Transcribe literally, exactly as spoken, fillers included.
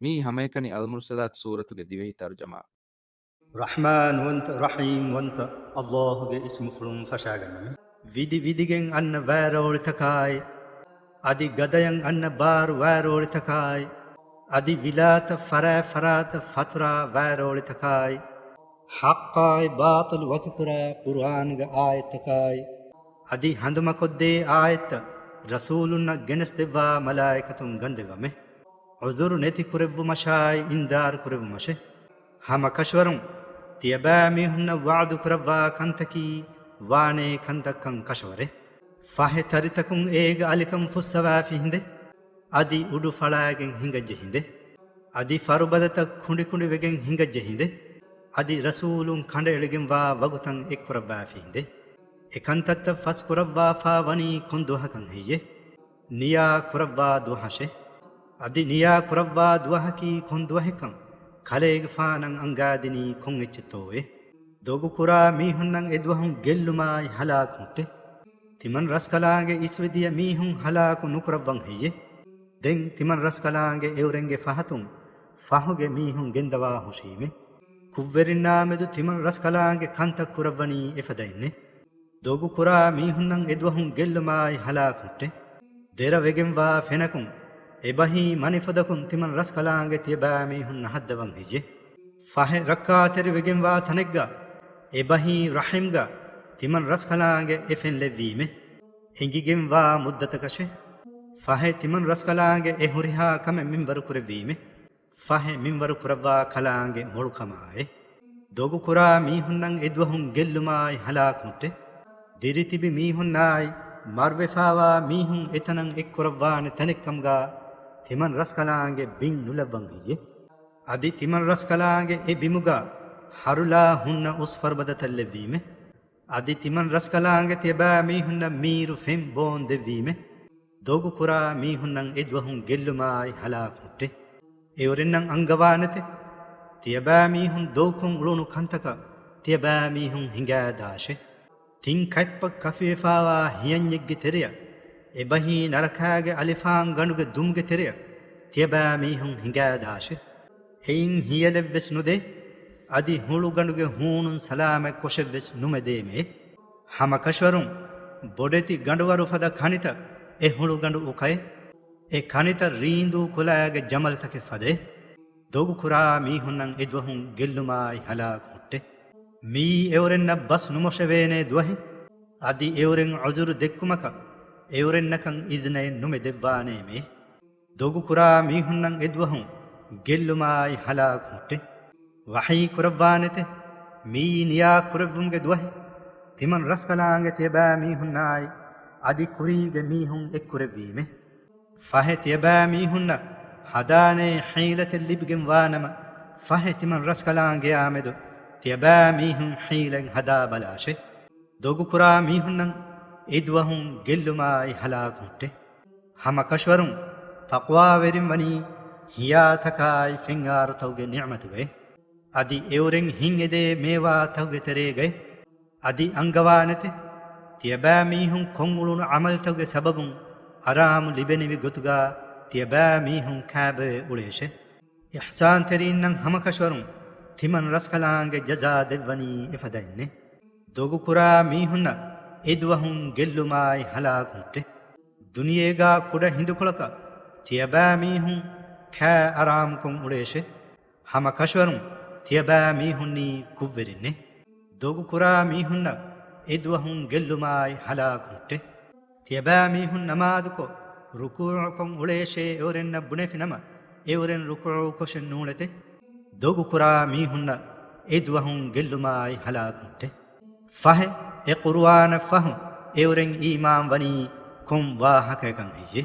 މިއީ ހަމައެކަނި އަލްމުރްސަލާތު ސޫރަތުގެ ދިވެހި ތަރުޖަމާ. ރަޙްމާންވަންތަ، ރަޙީމްވަންތަ އައްލާހުގެ އިސްމުފުޅުން ފަށާގަންނަމެ. ވިދި ވިދިގެން އަންނަ ވާރޯޅިތަކާއި، އަދި ގަދަޔަށް އަންނަ ބާރު ވާރޯޅިތަކާއި، އަދި ވިލާތައް ފަރާތް ފަރާތަށް ފަތުރާ ވާރޯޅިތަކާއި، ޙައްޤާއި ބާޠިލު ވަކިކުރާ ޤުރުއާންގެ އާޔަތްތަކާއި، އަދި ހަނދުމަކޮށްދޭ އާޔަތްތައް ރަސޫލުންނަށް ގެނެސްދެއްވާ މަލާއިކަތުން ގަންދެއްވަމެ. ޢުޛުރު ނެތި ކުރެއްވުމަށާއި އިންޒާރު ކުރެއްވުމަށެ. ހަމަ ކަށަވަރުން ތިޔަބައިމީހުންނަށް ވަޢުދު ކުރައްވާ ކަންތަކީ ވާނޭ ކަންތައްކަން ކަށަވަރެއް. ފަހެ ތަރިތަކުން އޭގެ އަލިކަން ފުއްސަވާފި ހިނދެ، އަދި އުޑު ފަޅާގެން ހިނގައްޖެ ހިނދެ، އަދި ފަރުބަދަތައް ކުނޑިކުނޑިވެގެން ހިނގައްޖެ ހިނދެ، އަދި ރަސޫލުން ކަނޑައެޅިގެންވާ ވަގުތަށް އެއްކުރައްވާފި ހިނދެ. އެ ކަންތައްތައް ފަސްކުރައްވާފާ ވަނީ ކޮން ދުވަހަކަށް ހެއްޔެ؟ ނިޔާ ކުރައްވާ ދުވަހަށެ. އަދި ނިޔާ ކުރައްވާ ދުވަހަކީ ކޮން ދުވަހެއްކަން ކަލޭގެފާނަށް އަންގާދިނީ ކޮން އެއްޗެއްތޯއޭ؟ ދޮގުކުރާ މީހުންނަށް އެ ދުވަހުން ގެއްލުމާއި ހަލާކު ހުއްޓެ. ތިމަން ރަސްކަލާނގެ އިސްވެދިޔަ މީހުން ހަލާކު ނުކުރައްވަން ހެއްޔެ؟ ދެން ތިމަން ރަސްކަލާނގެ އެއުރެންގެ ފަހަތުން ފަހުގެ މީހުން ގެންދަވާ ހުށީމެ. ކުށްވެރިންނާމެދު ތިމަން ރަސްކަލާނގެ ކަންތައް ކުރައްވަނީ އެފަދައިންނެ. ދޮގުކުރާ މީހުންނަށް އެދުވަހުން ގެއްލުމާއި ހަލާކު ހުއްޓެ. ދެރަވެގެންވާ ފެނަކުން އެބަހީ މަނިފޮދަކުން ތިމަން ރަސްކަލާނގެ ތިޔަބައިމީހުން ނަހައްދަވަން ހެއްޔެ؟ ފަހެ ރައްކާތެރިވެގެންވާ ތަނެއްގަ އެބަހީ ރަޙިމްގަ ތިމަން ރަސްކަލާނގެ އެ ފެން ލެއްވީމެ. އެނގިގެންވާ މުއްދަތަކަށެ. ފަހެ ތިމަން ރަސްކަލާނގެ އެ ހުރިހާ ކަމެއް މިންވަރު ކުރެއްވީމެ. ފަހެ މިންވަރު ކުރައްވާ ކަލާނގެ މޮޅުކަމާއެ. ދޮގުކުރާ މީހުންނަށް އެދުވަހުން ގެއްލުމާއި ހަލާކު ހުއްޓެ. ދިރިތިބި މީހުންނާއި މަރުވެފާވާ މީހުން އެތަނަށް އެއްކުރައްވާނެ ތަނެއްކަމުގާ ތިމަން ރަސްކަލާނގެ ބިން ނުލައްވަން ހެއްޔެ؟ އަދި ތިމަން ރަސްކަލާނގެ އެ ބިމުގާ ހަރުލާ ހުންނަ އުސްފަރުބަދަތައް ލެއްވީމެ. އަދި ތިމަން ރަސްކަލާނގެ ތިޔަބައިމީހުންނަށް މީރު ފެން ބޯން ދެއްވީމެ. ދޮގުކުރާ މީހުންނަށް އެދުވަހުން ގެއްލުމާއި ހަލާކު ހުއްޓެ. އެއުރެންނަށް އަންގަވާނެތެ. ތިޔަބައިމީހުން ދޮގުކޮށް އުޅުނު ކަންތަކަށް ތިޔަބައިމީހުން ހިނގާދާށެ. ތިން ކަތްޕަ ކަފިވެފާވާ ހިޔަންޏެއްގެ ތެރެއަށް، އެބަހީ ނަރަކާގެ އަލިފާން ގަނޑުގެ ދުމުގެ ތެރެއަށް ތިޔަބައިމީހުން ހިނގާދާށެ. އެއިން ހިޔަލެއްވެސް ނުދޭ، އަދި ހުޅުގަނޑުގެ ހޫނުން ސަލާމަތްކޮށެއްވެސް ނުމެދޭމެ. ހަމަކަށަވަރުން ބޮޑެތި ގަނޑުވަރު ފަދަ ކަނިތައް އެ ހުޅުގަނޑު އުކައެ. އެ ކަނިތައް ރީނދޫ ކުލައިގެ ޖަމަލްތަކެއް ފަދައެ. ދޮގުކުރާ މީހުންނަށް އެދުވަހުން ގެއްލުމާއި ހަލާކު ހުއްޓެ. މިއީ އެއުރެންނަށް ބަސް ނުމޮށެވޭނޭ ދުވަހެއް. އަދި އެއުރެން ޢުޛުރު ދެއްކުމަކަށް އެއުރެންނަކަށް އިޒްނައެއް ނުމެ ދެއްވާނޭމޭ. ދޮގުކުރާ މީހުންނަށް އެދުވަހުން ގެއްލުމާއި ހަލާކު ހުއްޓެ. ވަޙީ ކުރައްވާނެތެ، މިއީ ނިޔާ ކުރެއްވުމުގެ ދުވަހެއް. ތިމަން ރަސްކަލާނގެ ތިޔަބައިމީހުންނާއި އަދި ކުރީގެ މީހުން އެއްކުރެއްވީމެ. ފަހެ ތިޔަބައިމީހުންނަށް ހަދާނޭ ޙީލަތެއް ލިބިގެން ވާނަމަ، ފަހެ ތިމަން ރަސްކަލާނގެއާމެދު ތިޔަބައިމީހުން ޙީލަތް ހަދާ ބަލާށޭ. ދޮގުކުރާ މީހުންނަށް އެދުވަހުން ގެއްލުމާއި ހަލާކު ހުއްޓެ. ހަމަކަށަވަރުން ތަޤްވާވެރިން ވަނީ ހިޔާތަކާއި ފެންއާރުތަކުގެ ނިޢުމަތުގައި. އަދި އެއުރެން ހިތްއެދޭ މޭވާތަކުގެ ތެރޭގައި. އަދި އަންގަވާނެތެ، ތިޔަބައިމީހުން ކޮށްއުޅުނު ޢަމަލުތަކުގެ ސަބަބުން އަރާމު ލިބެނިވި ގޮތުގާ ތިޔަބައިމީހުން ކާބަވެ އުޅޭށެ. އިޙްސާންތެރީންނަށް ހަމަކަށަވަރުން ތިމަން ރަސްކަލާނގެ ޖަޒާ ދެއްވަނީ އެފަދައިންނެ. ދޮގުކުރާ މީހުންނަށް އެދުވަހުން ގެއްލުމާއި ހަލާކު ހުއްޓެ. ދުނިޔޭގާ ކުޑަ ހިނދުކޮޅަކަށް ތިޔަބައިމީހުން ކާ އަރާމުކޮށް އުޅޭށެ. ހަމަކަށަވަރުން ތިޔަބައިމީހުންނީ ކުށްވެރިންނެ. ދޮގުކުރާ މީހުންނަށް އެދުވަހުން ގެއްލުމާއި ހަލާކު ހުއްޓެ. ތިޔަބައިމީހުން ނަމާދުކޮށް، ރުކޫޢުކޮށް އުޅޭށޭ އެއުރެންނަށް ބުނެފިނަމަ، އެއުރެން ރުކޫޢުކޮށެއް ނޫޅެތެ. ދޮގުކުރާ މީހުންނަށް އެދުވަހުން ގެއްލުމާއި ހަލާކު ހުއްޓެ. ފަހެ، އެ ޤުރުއާނަށް ފަހު، އެއުރެން އީމާން ވަނީ ކޮން ވާހަކައަކަށް ހެއްޔެ؟